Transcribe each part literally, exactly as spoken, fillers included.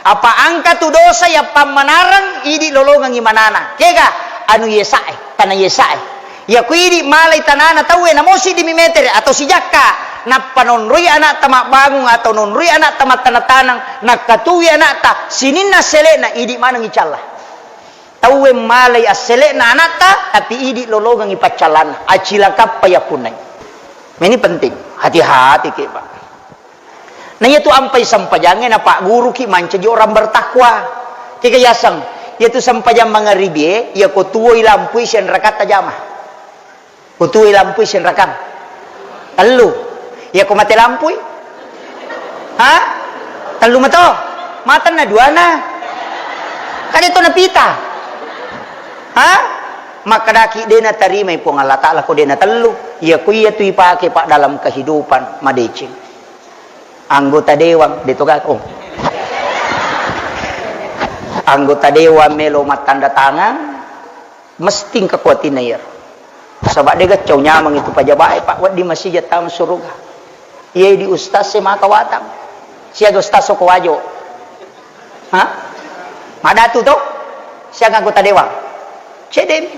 Apa engka tu dosa iya pammanareng, idi lolongengngi manana. Kega? Anu yesa'e, tana yesa'e. Iya ku idi malai tanana tauwe, namo siddi mi metere atau sijakka, nappa nonroi anakta mabbangung atau nonroi anakta mattana-tanang, nakkatuwi anakta, sininna sele'na idi maneng icalla. Tauwe malai assele'na anakta, tapi idi lolongengngi paccallanna. Acilakappa yappunnai. Ini penting. Hati-hati ke, Pak. Na iyatu ampai sempajangnge napagguruki mancaji orang bertakwa. Kega yaseng, iyatu sempajang mangaribie, iya ko tuwoi lampui sianrakatta jama. Ko tuwoi lampui sianrakang. Tellu. Iya ko mate lampui? Ha? Tellu mato? Matenna duana. Kade to napita. Ha? Makkedaki de natarimai Puang Allah Ta'ala ko de natellu. Iya ko iyatu ipake, Pak, dalam kehidupan madeceng. Anggota dewan, de to ga-, oh. Anggota dewan melo mattanda tangan, mesti engka kuatinna iyaro. Saba de gaccau nyameng itu pajabae, Pak, wedding masija tama suruga. Iya di ustaz e maka watang. Siaga ustaz ko wajo. Ha? Madatu to? Siaga anggota dewan. Cedemi.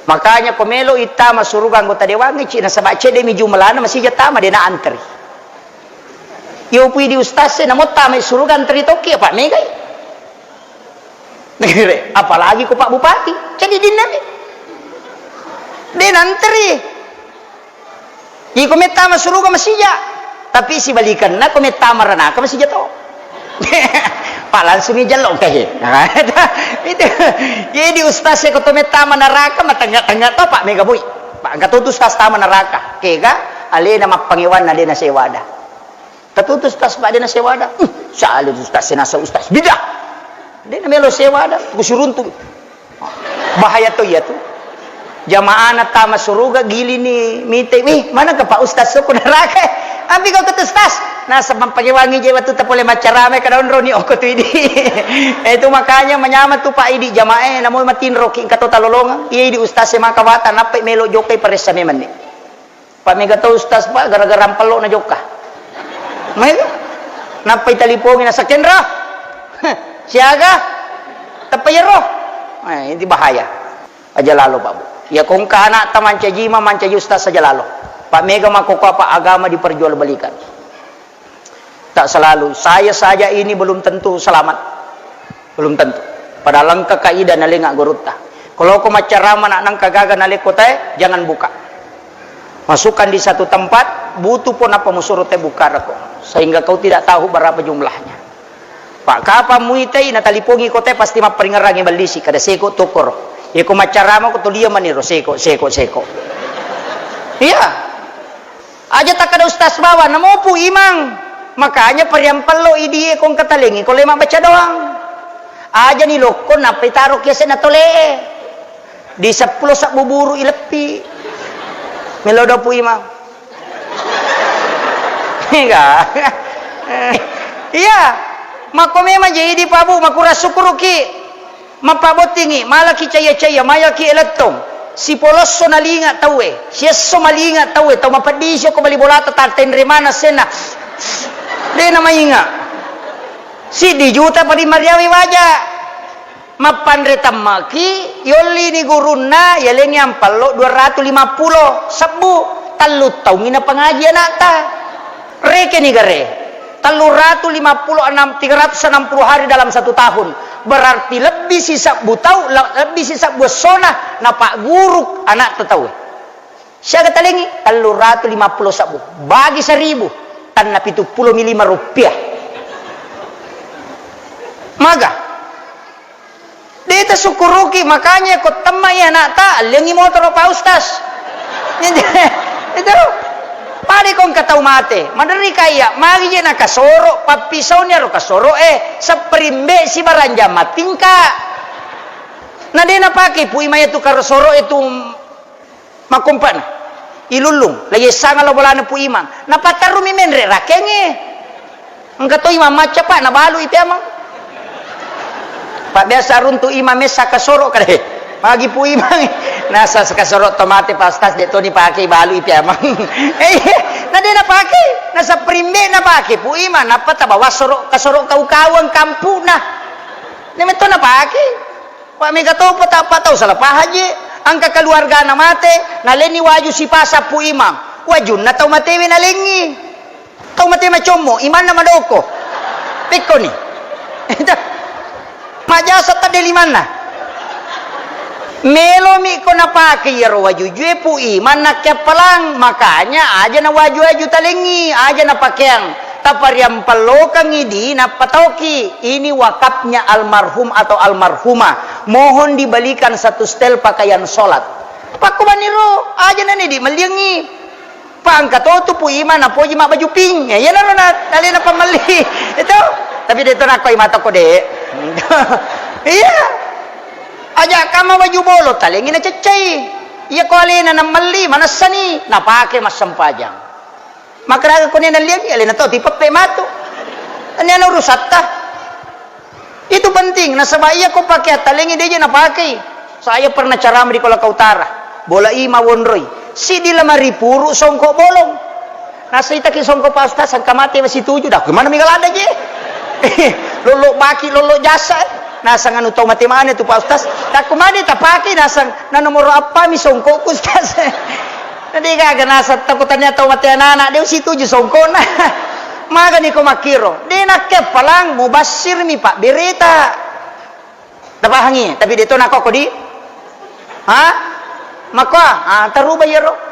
Makanya ko melo ittama suruga anggota dewan, ci nasaba cedemi jumlahna masija tama, de na antri. Yo pui di ustaz e, namo tama suruga antri tokki, apa megai. Apalagi ko Pak Bupati, jadi dinnami. De na antri. Iko mettama suruga masija, tapi sibalikanna ko mettama ranaka masija to. Pak, langsung i jello ke. Itu. Jadi ustaz e ko to mettama naraka, matengnga-tengnga to, Pak, mega bui. Pak, engka to tu ustaz tama naraka. Kega, alena mappangewanna de nasewada. Katutu ustaz, Pak, de nasewada. Uh, sale ustaz, senasa ustaz. Bida. De namelo sewada, kusiruntu. Bahaya to iya tu. Jamaahna tama suruga, gilini mite, "Wih, mana ke Pak Ustaz, soko neraka?" Ampi kau ke tu, Ustaz. Nasaba pakewangi je watu tapole maccarame, kada onroni oko tu idi. Eh, itu makanya manyameng tu, Pak, idi jamaah, namo matinro ki engka to talolongeng. Iya idi ustaz e maka wata, nappai melo jokai paressa memang ni. Pak, mega tau ustaz, Pak, gara-gara ampello na jokka. Mega. Nappai talipongi, "Nasa kenro?" "Siaga?" "Teppa yero." Eh, ini bahaya. Aja lalo, Pak, Bu. Ya, kongka anakta mancaji imam, mancaji ustaz, aja lalo. Pak, mega makkokkoe, Pak, agama diperjualbelikan. Tak selalu. Saya saja ini belum tentu selamat. Belum tentu. Padahal engka kaidah nalenga gurutta. Kalau ko maccarama nak nengka gaga nalekko te, jangan buka. Masukkan di satu tempat, butuh pun apa musuro te buka reko. Sehingga kau tidak tahu berapa jumlahnya. Pak, kapan muitai na talipongi ko te, pasti mapparingerangi ballisi, kada seko tokoro. Iko maccarama ko tulia maniro, seko, seko, seko. Iya. Aja takkada ustaz bawang, namopu imang. Makanya pariampello idie kong katalengi ko le mabbaca doang. Aja ni lokko nappai taro kiase na tole. Di seppulo sabbu buru ileppi. Melo dopu imang. Iya. Iya. Makko memang jadi pabu, makura sukuruki. Mappabottingi, malaki caiya-caiya, mayaki elettong. Sipolosso nalinga tauwe, siesso malinga tauwe, tau mapeddisi ko bali bolata, tattenre maneng senna. De namainga. Siddi juta paling mariawi waja. Mappanre tammaki, yollini gurunna, yalengi ampallo dua ratu lima pulo sebbu, tellu taungi napangaji anakta. Rekeni gare. Tellu ratu lima pulo enam, tiga ratus enam puluh hari dalam satu tahun. Berarti lebbi sisebbu tau, le-, lebbi sisebbu essona napagguru anakta tauwe. Siaga talengi? Tellu ratu lima pulo sebbu. Bagi seribu, tanna pitu pulo mi lima rupiah. Maga? De tasukkuruki, makanya ko temmai anakta, alliangi motoro Pak Ustaz. Itu, pada ko engka tau mate, maderri kaiya, magi je nakasoro, pappisauni aro kasoro e, sepperimbe sibarang jam matingka. Na de napake pui maya tu kasoro e tu Makkompana, ilullung, la yessanga lo bolana Pu Imang. Napatterrumi menre rakengnge. Engka to imang macca, Pak, nabalu i Pu Imang. Pak, biasa runtu imang messa kasoro kade. Magi Pu Imang. Nasa kasoro to mate, Pak Ustaz, de to ni pake balu i Pu Imang. Eh, Na de napake, nasappa rimbe napake Pu Imang, nappa tabawa soro-, kasoro kau-kauang kampuna. Ne metto napake. Pak mega topa tappa tau salah pahang je. Engka keluargana mate, nalenni waju sipasa Pu Imang. Wajunna tau matewe nalengi. Tau mate macommo, imanna madoko. Pekkoni. Majasa tadde limanna. Melomi ko napake iyaro wajujue Pu Imang nakkeappalang, makanya aja nawaju-waju talengi, aja napakeang. Tapariampellokangi di nappatoki. Ini wakafnya almarhum atau almarhumah. Mohon dibelikan satu setel pakaian sholat. Pakkubaniro, aja nani di melliangi. Pa engka to tu Pu Imang napoji mabbaju pink. Ya, iyanaro na, alena pammelli. Itu. Tapi de to nakko imata ko de. Iya. Aja kama baju bolong, talengi naceccai. Iya ko alena namelli, manessani, napake massempajang. Makaraga ko nena liangi, alena to tipeppe matu. Aniana urusatta. Itu penting, nasaba iya ko pake attalengi deje napakei. Saya pernah ceramah di Kolaka Utara. Bola i mawonroi. Siddi lamari puru songko bolong. Nasaitaki songko Pak Ustaz, sangka mate masituju. Dah, kemana mega lada je? Lollo baki, lollo jasa. Nasang anu tau mate mana tu Pak Ustaz? Takku mane tapake nasang. Na nomor apa mi songkokku Ustaz? Nadi gaga nasang takutanya tau mate anak-anak. Dia situju songkona. Magani ko makkiro. De nakke palang mubassir mi Pak berita. Tapahangi, tapi de to nako kodi. Ha? Makko, ah, taruba iyaro.